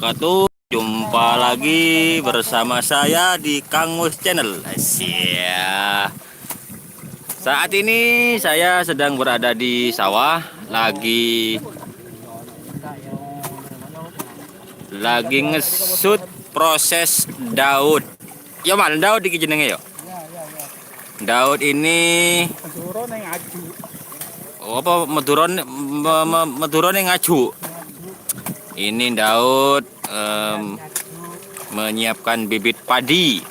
Wabarakatuh. Jumpa lagi bersama saya di Kangus Channel. Asyik. Saat ini saya sedang berada di sawah, lagi ngesut proses daud. Ya mal daud iki jenenge yo. Daud ini oh, apa Maduron Madurone ngaju. Ini Daud menyiapkan bibit padi.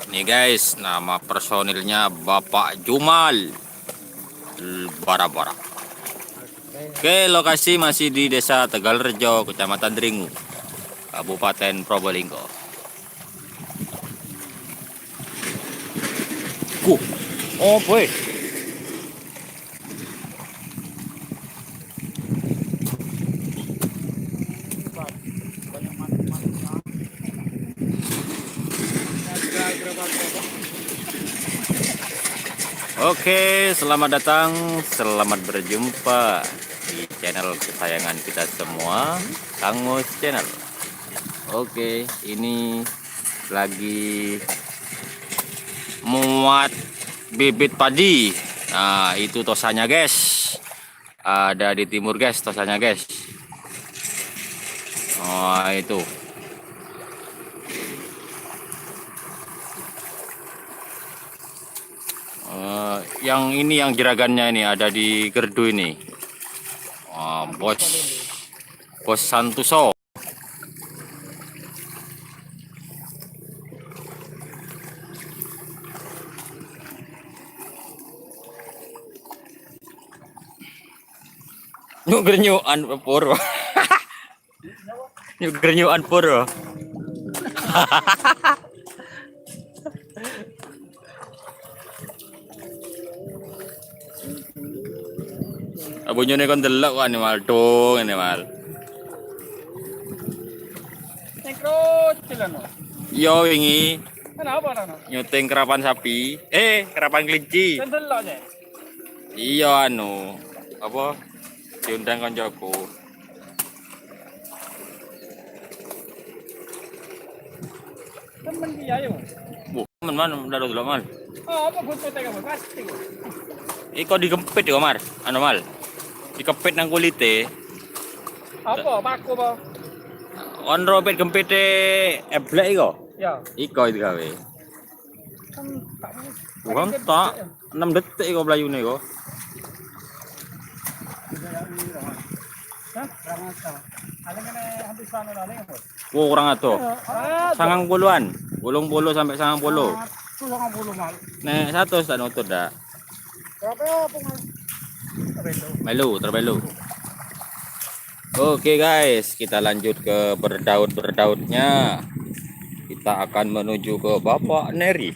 Nih guys, nama personilnya Bapak Jumal Bara-bara. Oke, lokasi masih di Desa Tegalrejo, Kecamatan Dringu, Kabupaten Probolinggo. Oh boy. Oke, selamat datang, selamat berjumpa di channel kesayangan kita semua, Kangus Channel. Oke, ini lagi muat bibit padi. Nah, itu tosanya guys. Ada di timur guys, tosanya guys. Oh, itu. Yang ini yang jeragannya ini ada di gerdu ini. Oh, bos Bos Santuso. Nyuk gernyuan pur. Nyuk gernyuan pur. Abunyone kon delok kok animal dong animal. Yo wingi. Kenapa ana? Nyuting kerapan sapi. Kerapan kelinci. Delok. Iya anu. Apa? Diundang koncoku. Temen dia yo. Buh, men man udah delok mal. Oh, apa buntute kamu? Pasti. Iko digempit yo, Mar. Anu mal. Dikepit nang kulite. Apa paku apa? On robet gempite eblek iko. Ya. Iko itu gawe. Bukan tak 6 detik iko mlayune iko. Hah? Wo kurang atuh. 90-an. 80 sampai 90. 90 mal. Nek 100 tak nutut dak. Berapa apa mal? Melu, terbelu. Oke guys, kita lanjut ke berdaud-berdaudnya. Kita akan menuju ke Bapak Neri.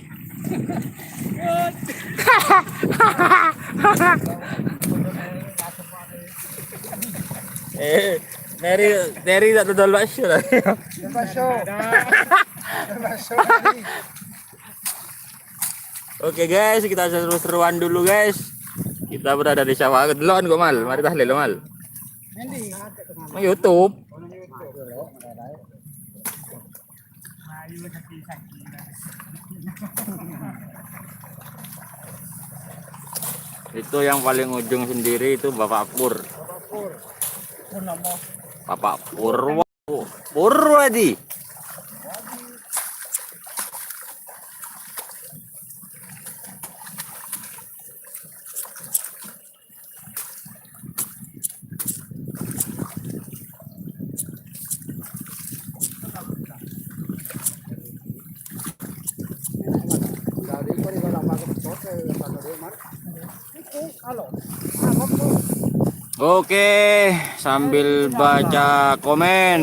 Neri, Neri tak dodol bakso lah. Bakso. Bakso. Oke guys, kita seru-seruan dulu guys. Kita berada di sawah. Delon kok mal, mari tahlil mal. Nang YouTube. Itu yang paling ujung sendiri itu Bapak Pur. Bapak Purwo. Purwadi. Oke, sambil baca komen.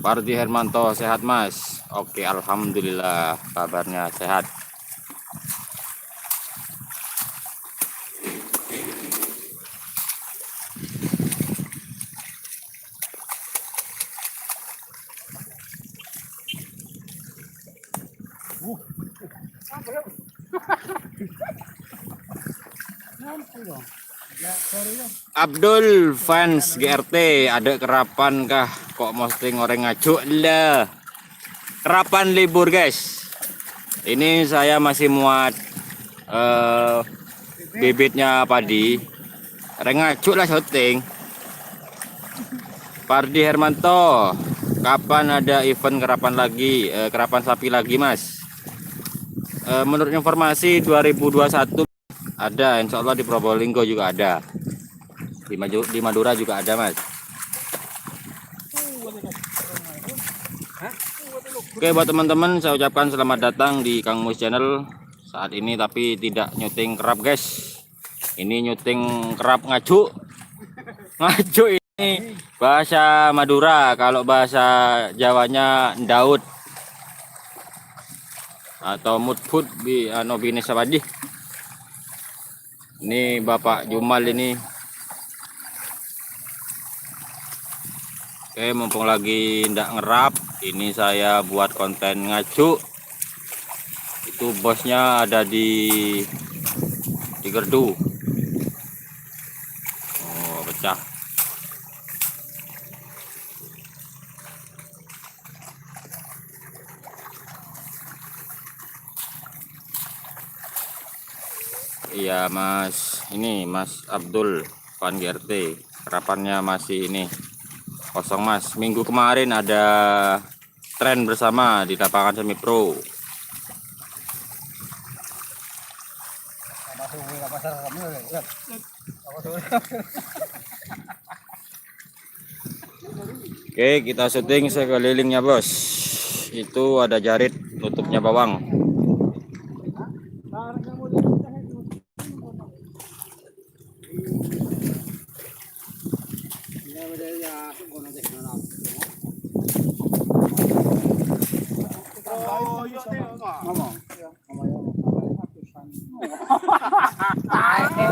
Pardi Hermanto sehat mas. Oke, alhamdulillah kabarnya sehat. Abdul fans GRT, ada kerapan kah? Kok mesti ngoreng ngajuk lah. Kerapan libur guys. Ini saya masih muat bibitnya padi. Reng ngajuk lah syuting. Pardi Hermanto, kapan ada event kerapan lagi, kerapan sapi lagi mas? Menurut informasi 2021 ada, insya Allah di Probolinggo juga ada. Di Madura juga ada mas. Oke buat teman-teman, saya ucapkan selamat datang di Kang Mus Channel. Saat ini tapi tidak nyuting kerap guys. Ini nyuting kerap ngajuk. Ngajuk ini bahasa Madura, kalau bahasa Jawanya Daud atau mutfut bi ano bini sabadi. Ini Bapak Jumal ini. Oke, mumpung lagi ndak ngerap, ini saya buat konten ngajuk. Itu bosnya ada di gerdu. Oh, pecah. Iya Mas, ini Mas Abdul Van GRT. Kerapannya masih ini kosong Mas. Minggu kemarin ada tren bersama di lapangan semi pro. Oke, kita syuting sekelilingnya bos. Itu ada jarit nutupnya bawang. Ngomong. Tahun.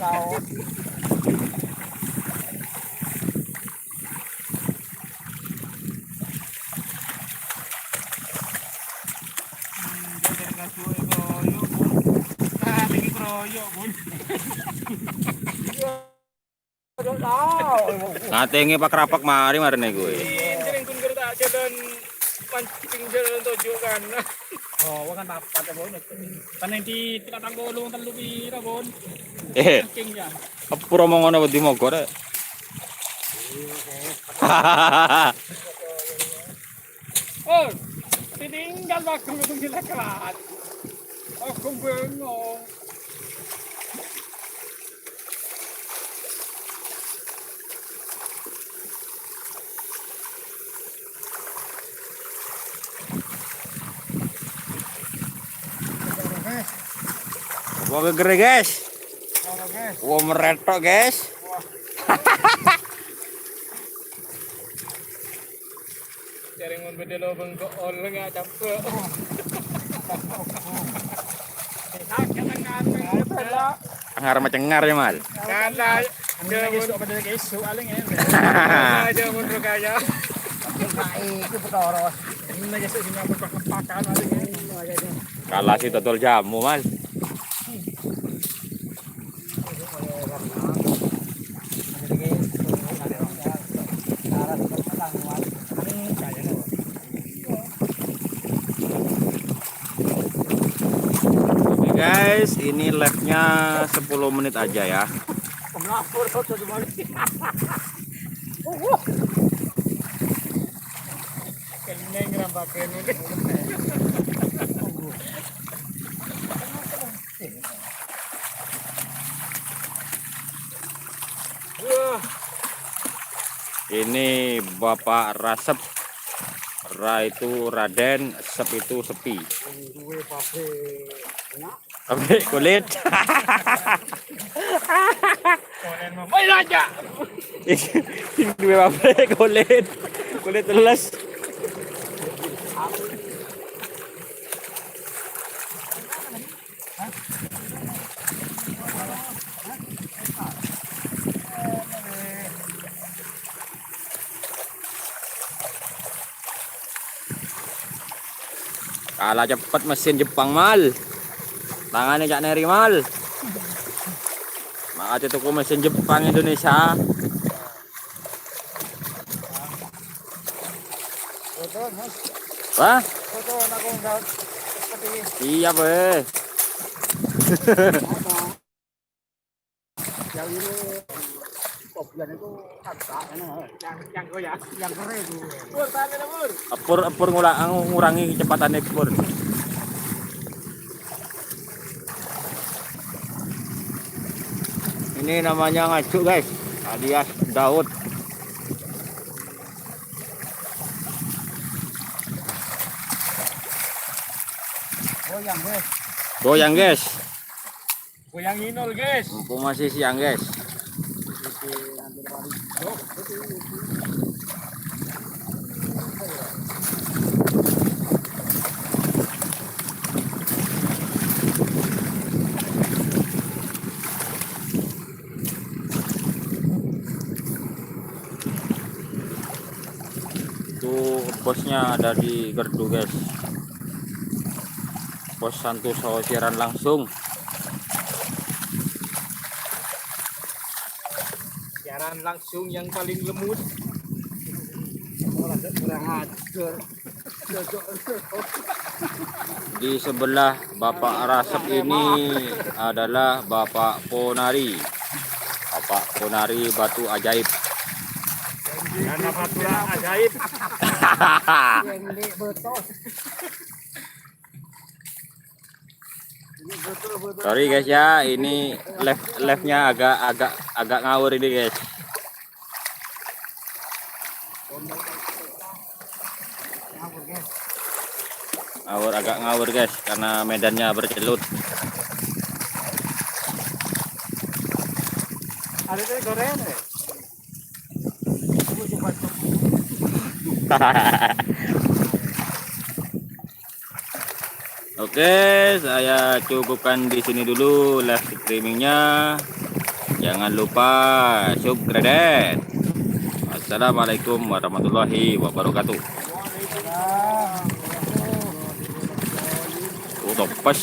Tahun. Ngatengi pak rapak mari mari gue. Mancing jalan tujuh kan. Oh, kan papat ya, Bon. Panen di tinatang bolong telu pira, Bon. Eh, Mancing ya. apa promo ngono wedi mogor rek. Oh, ditinggal bagong itu gila kelat. Aku bengong. Wah gegere guys. Wah meretok guys. Jaringan bedelo bengkok ol nggak capek. Angar macengar ya mal. Karena kaya. Kalah sih total jamu mal. Oke guys, ini live-nya 10 menit aja ya. Ini Bapak Rasep. Ra itu Raden, Sep itu sepi. Pabrik kulit. Ini pabrik kulit. Kulit teles. Kalah cepat mesin Jepang mal. Tangannya Cak Neri mal. Maka tuku mesin Jepang Indonesia. Betul, Mas. Wah, Betul, aku enggak seperti iya weh. apa. Yang ini kopian itu agak enak. Yang goyang. Yang keren itu. Pur, tahan pur. Pur pur ngurangi kecepatannya pur. Ini namanya ngajuk guys, alias Daud. Goyang, guys. Goyang guys, Goyang inol, guys. mumpung masih siang guys. Itu bosnya ada di gerdu guys. Bos Santoso siaran langsung. Siaran langsung yang paling lemut. Kurang ajar. Di sebelah Bapak Rasep ini adalah Bapak Ponari. Bapak Ponari Batu Ajaib. Karena fatura ajaib. Ini betul. Ini betul betul. Sorry guys ya, ini left leftnya agak agak agak ngawur ini guys. Ngawur, guys. Ngawur agak ngawur guys karena medannya bercelut. Ada tuh gorengan ya? Aku coba Oke, saya cukupkan di sini dulu live streamingnya. Jangan lupa subscribe. Assalamualaikum warahmatullahi wabarakatuh. Oh, topes.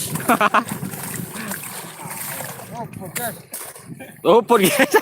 Oh, guys. Oh, pun guys.